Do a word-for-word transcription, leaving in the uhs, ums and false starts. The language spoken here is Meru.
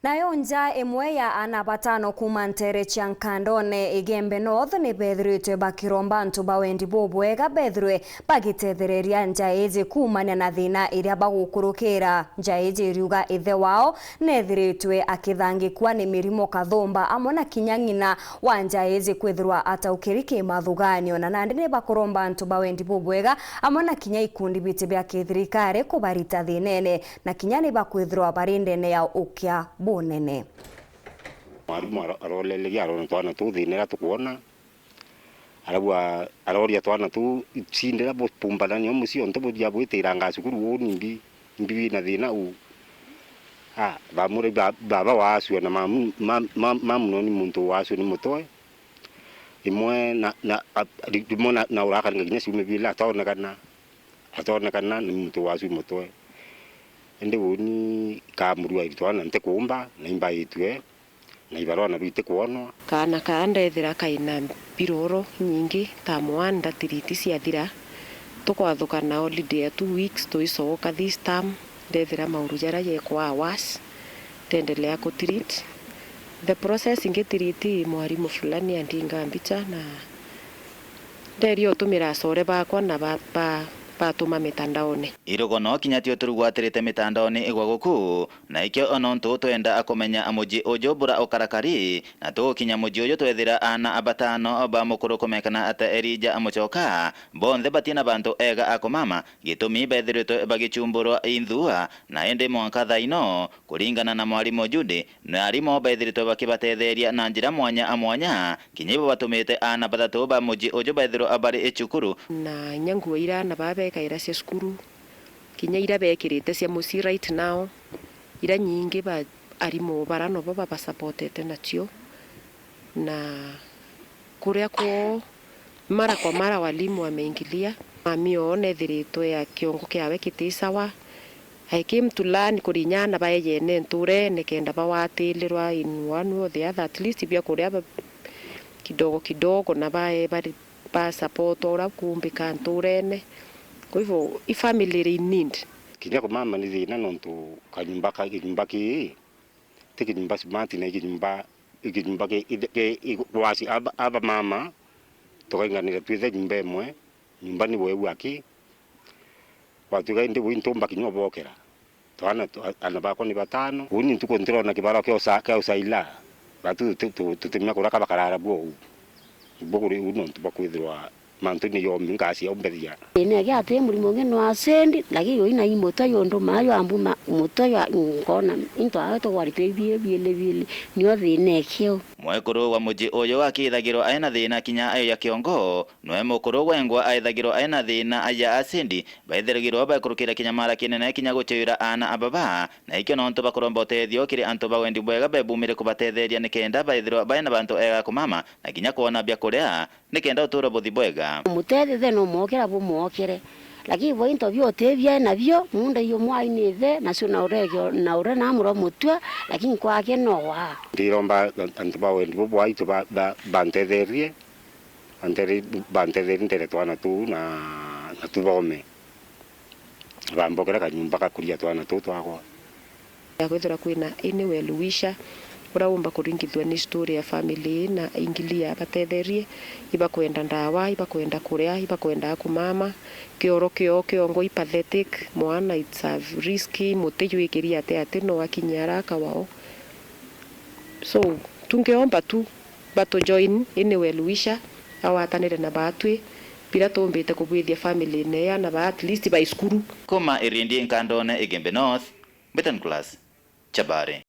Nayo nja imwe ya ana batano kuuma nteere cia Nkandone, Igembe North, ni beethiritwe bakiromba antu ba wendi bubwega beethirwe bagitethereria nja iji kuumania na thiina iria bagukurukira. Nja iji iriuga ithe wao neethiritwe akithangikua ni mirimo kathumba, amwe na kinya ng'ina wa nja iji kwithirwa ataukiri kimathuganio. Na nandi ni bakuromba antu ba wendi bubwega amwe na kinya ikundi biti bia kithirikari kubarita thiinene, na kinya ni bakwithirwa bari ndene ya ukia bunene. Mwarimu aro-, aroreleria arona twana tuu thiina iria tukwona, arabu a-, aroria twana tuu, cindira bupumbanania o mucii ontu buthia bwitirangaa cukuru uu nimbi, nimbi bina thiina uu. Ah, bamuri ba-, baba waacua na mamu, mam-, mam-, mamu no ni muntu waacua ni mutwe. Imwe na, na, a-, ri-, rimwe na, na urakaringa kinya ciumia biili atonekana, atonekana ni muntu waacua mutwe. Indi uuni kamurua iritwana ntikuumba, na imbaitue, na ibarua na bitikwonwa. Kaana kaa ndethira kaina mbiroro inyingi, term one ndatiriti ciathira, tukwathuka na holiday ya two weeks, tuicoka this term, ndethira mauru jaria jekwaa worse, ndendelea kutreat. The process ngitiriti mwarimu fulani andinga mbicha na nderia utumira acore bakwa na ba, ba, batuma mitandaone. Irugono kinya tio turugwatirite mitandaone igwa guku, na ikio o nontu twenda kumenya muji uju bura ukarakari, na tugukinya muji uju twethira aana batano ba mukuru kumekana ata Elija Muchoka, bonthe batina bantu ega a kumama, gitumi bethiritwe bagichumburwa inthua, na indi mwanka thaino, kuringana na mwarimu Judy, na arimu bethiritwe bakibatetheria na njira mwanya a mwanya, kinya ibo batumite aana bathatu ba muji uju bethirwa bari cukuru. Na inya nguo ira aana baa bekaira cia cukuru, kinya ira bekirite cia mucii right now, ira nyingi ba-, arimu bara nobo babasapotete nacio. Na kuria kwoo, mara kwa mara walimu wameingilia. Mami oo nethiritwe a kiongo kiawe kiti sawa. I came to learn kuri inya aana baejene nturene kenda bawatilirwa in one way or the other, at least bia kuria ba-, kidogo kidogo, na bae bari ba support uria kuumbika nturene. Kwa hivyo, i family iri in need. Kinya kumama ni thina nontu kanyumba ka, kinyumba kii ti kinyumba smart, na i kinyumba, i kinyumba ki, ki, ki, gwasi aba, aba mama, tukainganira twithe nyumba imwe, nyumba ni weu aki. Gwatuika indi wi ntumba kinya ubokera. Twana tu-, aana bakwa ni batano. Uni ntuku ntirona kibaro kia usa-, kia usaila. Batu tu-, tu-, tutimenya kuria kabakarara bwo uu. Bwo kuri uu nontu bwa kwithirwa mantu ni yomi ngasi ya umbethia. Ine agi ati murimo ungi nwa sendi, lakini ui na i mutwe yundu mayo ambuma mutwe ya nkona into awe tugwarite bie biele biele nio thina ikio. Mwekuru wa muji uyu akithagirwa aina thina kinya ayo ya kiongo, nwe mukuru wengwa aithagirwa aina thina ya acindi, baithiragirwa bekurukira kinya mara kinene kinya guchiwira aana ababa, na ikio nontu bakuromba utethio kiri antu ba wendi bwega bebumire kubatetheria nikenda baithirwa baina bantu ega kumama na kinya kwona bia kuria. Nikenda utuura buthi bwega. Mutethithe no mwokera bumwokere. Lakini bo into bio uti bia nabio, munda iyo mwai ni ithe, nacio na urege, na ure na amuro mutwe, lakini kwake no wa. Ndiromba antu ba wendi bubwaitu ba, ba, bantetherie, bantere-, bantetherie ntere twana tuu na, na tuthome. Bambokera kanyumba ka kuria twana tuu twakwa. Ya kwithirwa kwina any well wisher, uria umba kuringithua ni story ya family na ingilia abatetherie, ibakwenda ndawa, ibakwenda kuria, ibakwenda akumama, kioro kioo kiongo i pathetic, mwana it's a risky, muti jwikiri ati ati no akinye araka wao. So, tungiomba tu batu join any well wisher, awatanire na batwi, bira tumbite kubwithia family ine ya na ba at least bai cukuru. Kuma Irindi Nkandone Igembe North, Mbitan Class, Chabari.